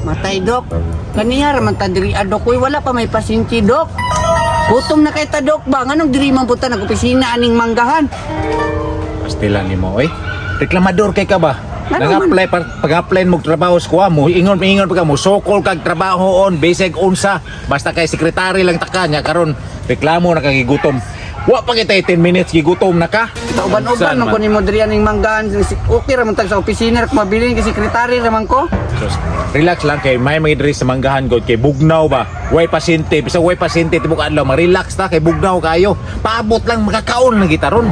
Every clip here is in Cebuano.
Matay, Dok. Kaniya raman ta diri adok uy, wala pa may pasyente, Dok. Gutom na kay ta, Dok, ba? Nganong diri man punta nag-opisina aning manggahan? Pastilan nimo oy. Reklamador kay ka ba? Ano Nag-apply pag-apply mo trabaho sa kuha mo, ingon ingon pa ka mo sokol kag trabaho on basic unsa, basta kay sekretary lang taka niya karon reklamo na kag gigutom. Wa pa kita 10 minutes gigutom na ka. Kauban-uban Saan man ko nimo diri aning manggahan. Okay ra man tag sa opisina ra mabilin kay sekretary ra man ko. Sus, relax lang kay may mga diri sa manggahan god kay bugnaw ba. Way pasyente, bisag way pasyente tibok adlaw, ma-relax ta kay bugnaw kayo. Paabot lang makakaon lang kita ron.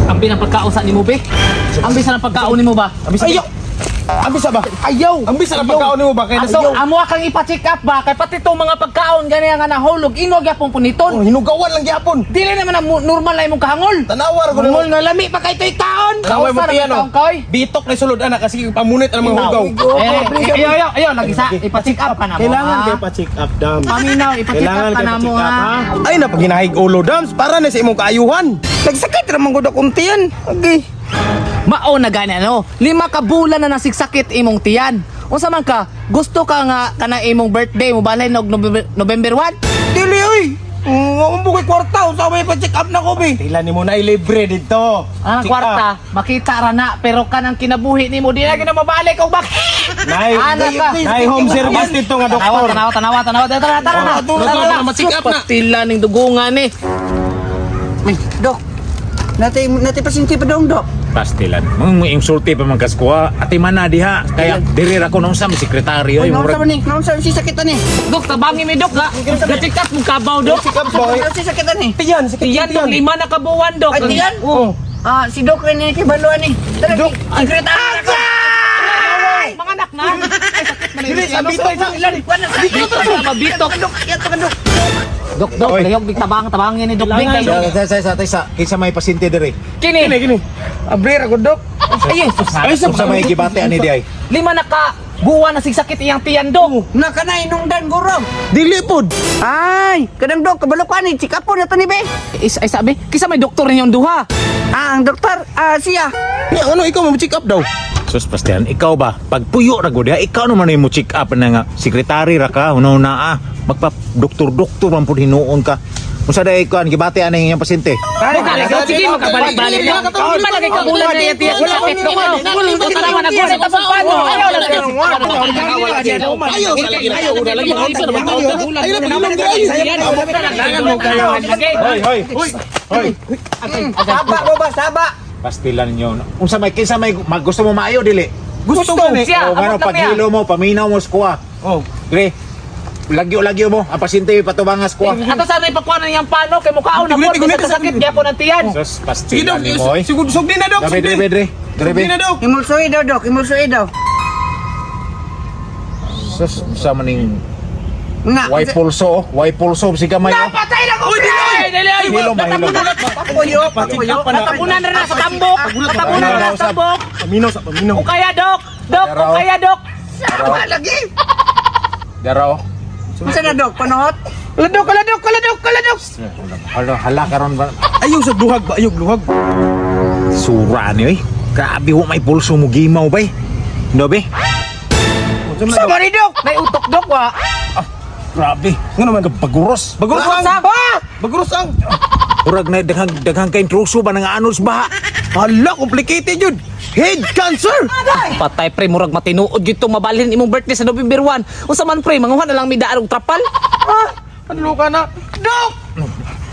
Ang binang pagkaon sa nimo be. Ang bisa ng pagkaon nimo ba? Ayaw! Ang bisa ba? Ayaw! Ang bisa na pagkaon nimo ba? Kaya Ato, amo kang ipa-check up ba kay pati tong mga pagkaon gani nga nahulog imo gyapon Oh, puniton. hinugawan lang gyapon. Dili naman ang normal na imong kahangol. Tanawa ra ko Hangol nga lami pa kay to'y kaon. Tanawa mo Kausa ra tiyan man oh. taong koy. Bitok na sulod ana kasi pamunit ang mga hugaw. Eh, ayo ayo ayo lagi sa ipa-check up ka na mo. Kailangan ha? kay pa-check up, Dam. Paminaw, ipa-check up Kailangan ka kay na mo pa-check up, ha. ha? Ay na paginahig ulo dams para na sa imong kaayuhan. Nagsakit ra man gud akong tiyan. Okay. Mao na gani ano, 5 ka bulan na nasigsakit imong tiyan. Unsa man ka, gusto ka nga kana imong birthday mo balay og November 1? Dili oy. Wa mo kay kwarta unsa may pa-check up na ko be. Tila nimo na libre dito. Ang Check kwarta, makita ra na pero kanang kinabuhi nimo di na gina mabalik og bak. Nay, Ana ka. nay home service dito nga Tanawa, doktor. tanawa, tanawa, tanawa, tara, tara na. Tara na, ma-check up na. Pastila ning dugungan ni. Ay, Dok. Natay natay pasyente pa dong, Dok. Pastilan. Mga insulti pa man kas kuha. Ati man na diha. Kaya diri ra ko nung sa sekretaryo. Uy, naunsa man ni? Naunsa si sakit ani? Dok, tabangi mi dok ha. Ga-check up mong kabaw dok. Check up boy. Naunsa si sakit ani? Tiyan, sakit Tiyan dok, 5 na ka buwan dok. Ay, tiyan? Oh. Ah, si Dok rin ni kay baluan ni. Tara, Dok. Sekretary ka. Mga anak na. Ay, sakit man Dili sa bitok sa Bitok, mabitok. Dok, yato ka, Dok. Dok, dok, Oy. layog big tabang, tabangin ni dok big kayo. Sa sa sa sa sa kinsa may pasyente diri. Kini. Kini kini. Abrir ako, Dok. Ay, Jesus. Ay sa Unsa may gibati ani di ay? 5 na ka buwan na sigsakit iyang tiyan dok. Naka na inungdan guro. Dili pod. Ay, kadang Dok, kabalo ko ani, check up po na to ni be. Is, ay sabi, kisa may doktor ninyong duha. Ah, ang doktor, ah, siya. Ni ano ikaw mo check up daw. Sus pastilan, ikaw ba? Pagpuyo ra gud diha, ikaw naman mo check up na nga sekretary ra ka, una una ah. Magpa doktor doktor man pud hinuon ka. Unsa day kuan gibati ani iyang pasyente? Sige, makabalik-balik na. 5 na ka bulan na iyang tiyan sakit dok. Tanawa na gusto tapos paano? Ayaw lang. Ayaw sa lagi. Ayaw una lagi. Ay na pagilom diri. Hoy, hoy. Hoy. Saba mo ba, saba? Pastilan ninyo. Unsa may kinsa may gusto mo maayo dili? Gusto gani. Siya, O ngano abot lang niya. paghilo mo, paminaw mo sa kuha. Oh. Dre. Lagyo-lagyo mo, ang pasyente patubangas kuha. Ato sana ipakuha na niyang pano kay mukhaon na Tiguni, po tiguni, sa sakit gyapon ang tiyan. Sus, Sige pastilan dok, nimo oy. sigud sugdi na dok, Dre, sugdi. dre, dre. Dre, Sugdi na dok. Imulsoy daw, Dok, imulsoy daw. Sus, sa maning Nga. way pulso, oh. Way pulso si gamay. oh. Patay na ko! Dili! Dili! Hilom ba, hilom? Papuyo, papuyo. Natapunan na na sa tambok! Natapunan na na sa tambok! Paminaw sa paminaw. O kaya dok! Dok! O kaya dok! Saba lagi. Dara oh. Unsa na, Dok? Panuhot? Ladok, ladok, ladok, ladok. Hala, hala karon ba? Ayaw sa duhag ba? Ayaw luhag. Sura ni oy. Grabe wa may pulso mo gimaw bay. No be? Sa ni dok. May utok dok wa! Grabe. Ngano man? Paguros. Baguros ang. Baguros ang. Murag na daghang daghang kay intruso ba nang anos ba? Hala, complicated yun. Head cancer. Patay pre, murag matinuod gito mabalhin imong birthday sa November 1. Unsa man pre, manguha na lang mi daan og trapal. Ah, ano ka na? Dok!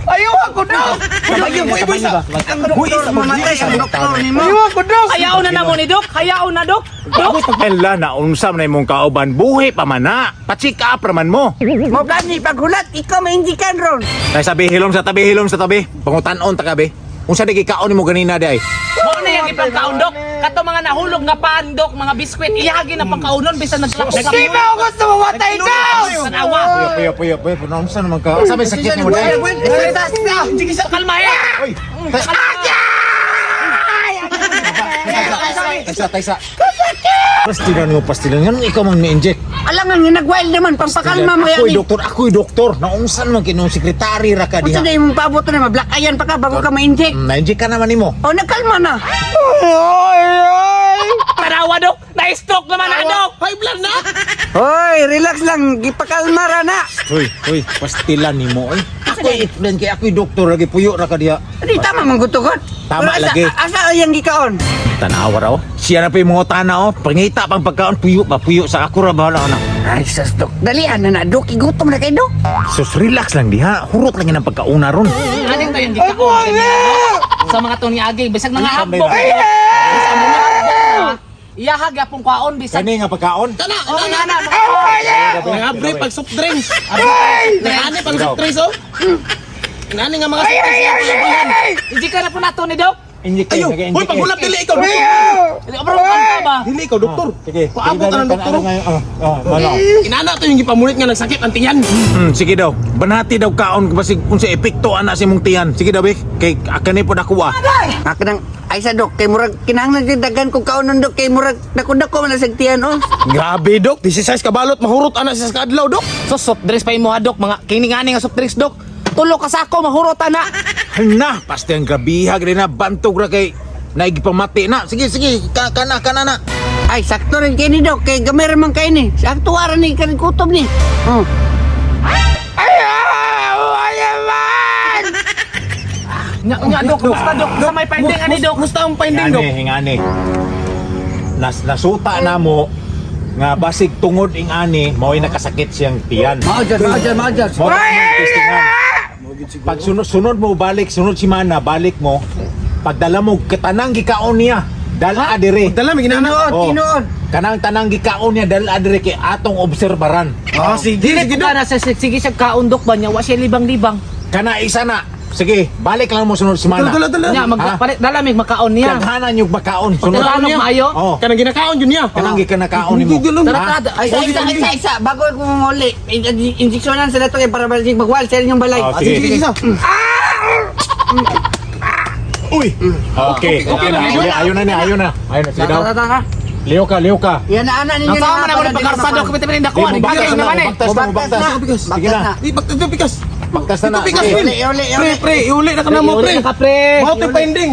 Ayaw ako, dok! Ayaw ko, iboy sa... Ang doktor, mamatay ang doktor nimo. Ayaw ako, dok! Hayaon na namo ni dok, hayaon na dok. Dok, Ela na unsa man imong kauban buhi pa man na. Pa-check up ra man mo. Mo gani paghulat, ikaw maindikan ron. Tay sabi hilom sa tabi, hilom sa tabi. Pangutan-on ta ka be. Unsa di gikaon nimo ganina di ay? mao na yang ipangkaon dok. Kato mga nahulog nga pan dok, mga biskwit, iyagi na pangkaonon bisan nagklako ka. Di ba ako gusto mamatay, dok? Tanawa. Puyo puyo puyo puyo. Unsa naman ka? Unsa may sakit nimo di ay? Kalma eh. Oy. Taysa, taysa. Pastilan mo, pastilan. Ganun ikaw man ni-inject. Alangan nga nagwild naman pampakalma mo Ako'y yan. doktor, ako'y doktor. Naunsan man kinong sekretary ra ka Unsa diha. na imong paabot na ma-black ayan pa ka bago ka ma-inject. Na-inject ka naman nimo. O nagkalma na. Ay, ay! Tanawa. Tanawa, Dok. Na-stroke naman na, Dok. High blood na. Hoy, relax lang. Gipakalma ra na. Hoy, hoy, pastila nimo oy. Ako i-explain kay ako'y doktor lagi puyo ra ka diha. Di tama man gutugon. Tama Pero asa, lagi. Asa ang gikaon? Tanawa raw. Siya na pa yung mga tana oh. Pangita pang pagkaon puyo pa puyo sa ako ra bahala na. Ay, sus, Dok. Dalian na na, Dok. Igutom na kay Dok. Sus, relax lang diha. Hurot lang yan ang pagkauna ron. Aning to yung gikaon kanina, Dok. Sa mga to ni Agi, bisag nangahambok. Bisag nangahambok na. Iyaha gyapon kwaon bisag. Kani nga pagkaon? Kana, Oh, kana. nga na. Nangabre pag soft drinks. Nangani pag soft drinks oh. Nani nga mga soft drinks. Hindi ka na po nato ni Dok. Inject Ayo, hoy pagulap dili ikaw doktor. Bro, ka ba? Dili ikaw doktor. Sige. Paabot ka ng doktor. Oh, oh, malo. Inana to yung gipamulit nga nagsakit ang tiyan. Sige daw. Banati daw kaon basig unsa epekto ana sa imong tiyan. Sige daw, Bek. Kay akani pod ako ah. Ako nang, ay sa Dok, kay murag, kinahanglan jud dagan kong kaonon, Dok. Kay murag, dako-dako man na sa tiyan, oh. Grabe dok, 16 ka balot mahurot ana sa kadlaw dok. So soft drinks pa imo dok, mga kini ngani nga soft drinks dok. Tulo ka sako mahurot na. Hala, paste ang grabiha gid na bantog ra kay naigipamati na. Sige, sige, ka kana kana na. Ay, sakto rin kay ni Dok. Kay gamay ra man kay ni. Sakto ara ni kan gutom ni. Oh. Nya nya dok, basta dok sa may finding ani dok. Musta ang finding dok? Hingani, hingani. Nasuta na mo nga basig tungod ing ani mao'y nakasakit siyang tiyan. Mao dyan, mao dyan, mao dyan. Mao ta imong testingan. Pag sunod, sunod mo balik, sunod si Mana, balik mo. Pagdala mo katanang gikaon niya, dala dire. Dala mi ginana. Tinuod, Oh. tinuod. Kanang tanang gikaon niya dala dire kay atong obserbaran. Ah, sige, Dili sige ko dok. na sa sige siya kaon dok ba niya wa siya libang-libang. Kana isa na. Sige, balik lang mo sunod si Mana. Dala dala. Nya mag Ha? palit dala mig makaon niya. Daghanan yung makaon. Sunod. Pagkaon maayo. Oh. Kanang ginakaon yun niya. Kanang gikanakaon nimo. Tara Ha? tara. Ay, isa, isa, isa, isa. Bago ko muli, injeksyonan sa dato kay para balik magwal sa inyong balay. Oh, Ah, sige, sige, sige. Uy. Okay, okay na. Sige, Ayaw na niya, ayaw na. Ayaw na. Sige daw. Tara, tara, tara. Leo ka, Leo ka. Yan na, ana ninyo. Ang sama na, na mo para di pagkarsa na dok makuha. piti paninda ko Di, ani mubaktas bagay na, naman eh. mubaktas na, Mubaktas mubaktas. na. Sige na. Baktas na. Di baktas pikas. Baktas na na. Dito, pikas, Sige. Uli, uli, Pre, uli. pre, iuli na ka na mo, Iuli pre. na ka, pre. Mao to finding.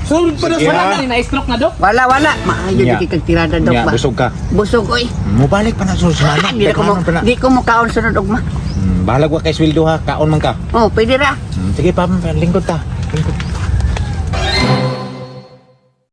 Sunod pa na Sige, sa Wala ha? na ni na-stroke na dok. Wala, wala. Maayo Nya. di kag tirada dok Nya, ba. busog ka. Busog oy. Mubalik pa na sunod si Mana. Di ko mo, Daghanan pa na. di ko mo kaon sunod ugma. Bahalag wa kay sweldo ha. Kaon man ka. Oh, pwede ra. Sige pa, lingkod ta. Lingkod.